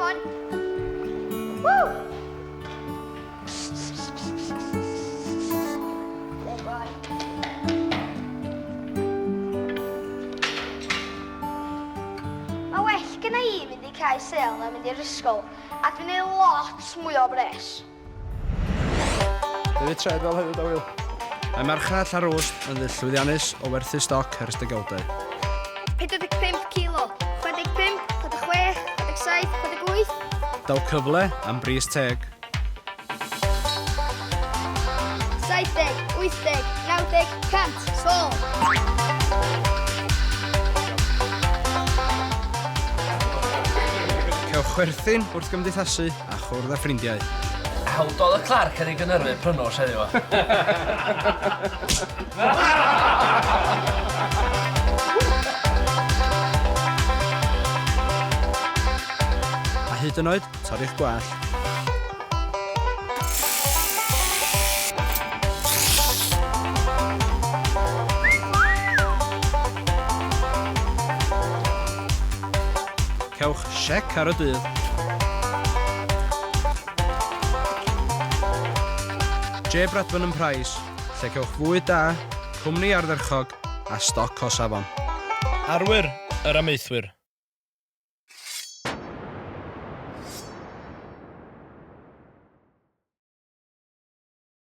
Come on. Woo! Good boy. Mae well gyna i mynd i cae sêl na mynd i'r ysgol, a dwi'n neud lot mwy o bres. Hefyd tred fel hefyd, a Wil. Mae marchnad Llanrwst yn ddull llwyddiannus o werthu stoc ers degawdau. 45 kilo, 65, 66, 67, 68. Daw cyfle am bris teg. 70, 80, 90, 100, sold! Cewch chwerthin wrth gymdeithasu a chwrdd â ffrindiau. Hawdodd y clerc ar ei gynhyrfu prynwrs heddiw. A hyd yn oed torri'ch gwallt. Cewch siec ar y dydd. J Bradburn and Price, lle cewch fwyd da, cwmni ardderchog a stoc o safon. Arwyr yr amaethwyr.